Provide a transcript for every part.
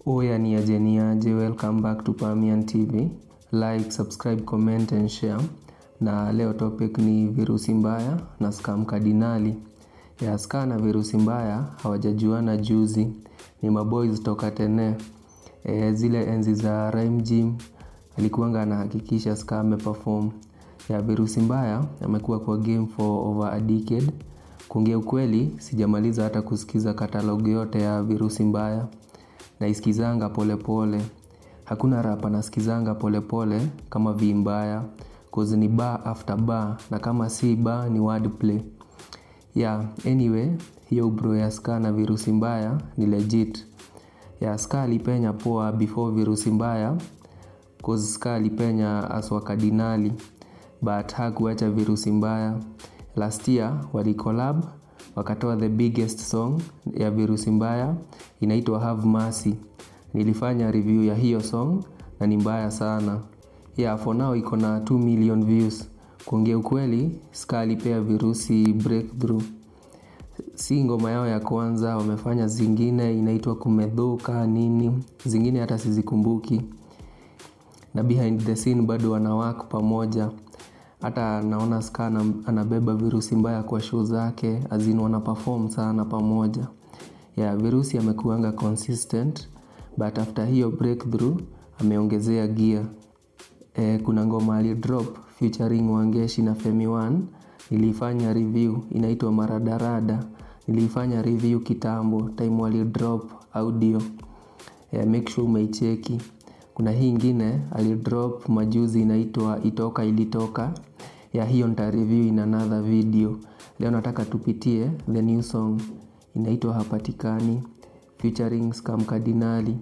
Oya niaje niaje, welcome back to Pamian TV. Like, subscribe, comment and share. Na leo topic ni Virusi Mbaya na Scar Mkadinali. Ya Scar na Virusi Mbaya hawajajuana juzi, ni maboys toka tene. Zile enzi za Rhyme Gym alikuwanga anahakikisha Scar ameperform. Ya Virusi Mbaya amekuwa kwa game for over a decade. Kuongea ukweli, sijamaliza hata kusikiza catalog yote ya Virusi Mbaya. Naisikizanga polepole. Hakuna rap nasikizanga polepole kama V Mbaya, cause ni bar after bar, na kama si bar ni wordplay. Yeah, anyway, hiyo bro ya Scar na Virusi Mbaya ni legit. Yeah, Scar alipenya poa before Virusi Mbaya, cause Scar alipenya aswa Kardinali, but hakuacha Virusi Mbaya. Last year walicollab wakatoa the biggest song ya Virusi Mbaya inaitwa Have Mercy. Nilifanya review ya hiyo song na ni mbaya sana. Yeah, for now iko na 2 million views. Kuongea ukweli, Scar alipea Virusi breakthrough. Si ngoma yao ya kwanza, wamefanya zingine inaitwa Kumedhoka nini, zingine hata sizikumbuki. Na behind the scene bado wana work pamoja. Hata naona Scar anabeba Virusi Mbaya kwa show zake, as in wana perform sana pamoja. Yeah, Virusi amekuanga consistent, but after hiyo breakthrough ameongezea gear. Kuna ngoma alidrop featuring Wangeshi na Femi One, nilifanya review inaitwa Maradarada. Nilifanya review kitambo time walidrop audio. Make sure umeicheki. Kuna hii ingine alidrop majuzi inaitwa Itoka Ilitoka. Ya hiyo nita review in another video. Leo nataka tupitie the new song inaitwa Hapatikani featuring Scar Mkadinali.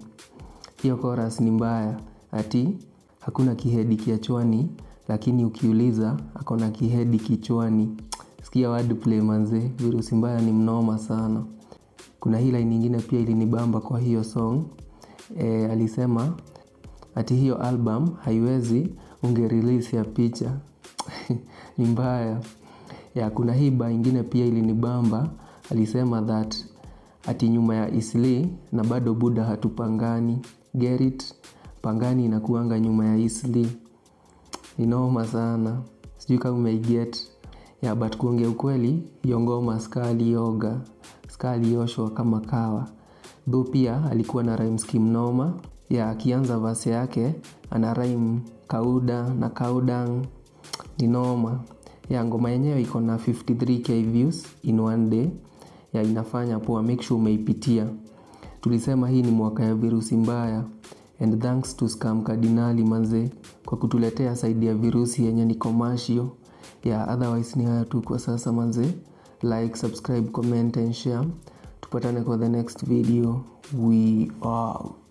Hiyo chorus ni mbaya, ati hakuna kihedi kiachwani, lakini ukiuliza akona kihedi kichwani. Sikia wordplay manze, Virusi Mbaya ni mnoma sana. Kuna hii line nyingine pia ilinibamba kwa hiyo song. Alisema ati hiyo album haiwezi unge release ya picha. Ni mbaya. Ya kuna hii bar ingine pia ilinibamba, alisema that ati nyuma ya Eastleigh na bado Buda hatupangani. Get it? Pangani inakuanga nyuma ya Eastleigh. Ni noma sana. Sijui kama umeiget. Ya but kuongea ukweli, hiyo ngoma Scar alioga. Scar alioshwa kama kawa. Though pia alikuwa na rhyme scheme noma. Ya akianza verse yake ana rhyme kauda na kaudang. Ni noma. Ya ngoma yenyewe iko na 53K views in one day. Ya inafanya poa, make sure umeipitia. Tulisema hii ni mwaka ya Virusi Mbaya, and thanks to Scar Mkadinali manze kwa kutuletea side ya Virusi yenye ni commercial. Ya otherwise ni haya tu kwa sasa manze. Like, subscribe, comment and share. Tupatane kwa the next video. We out.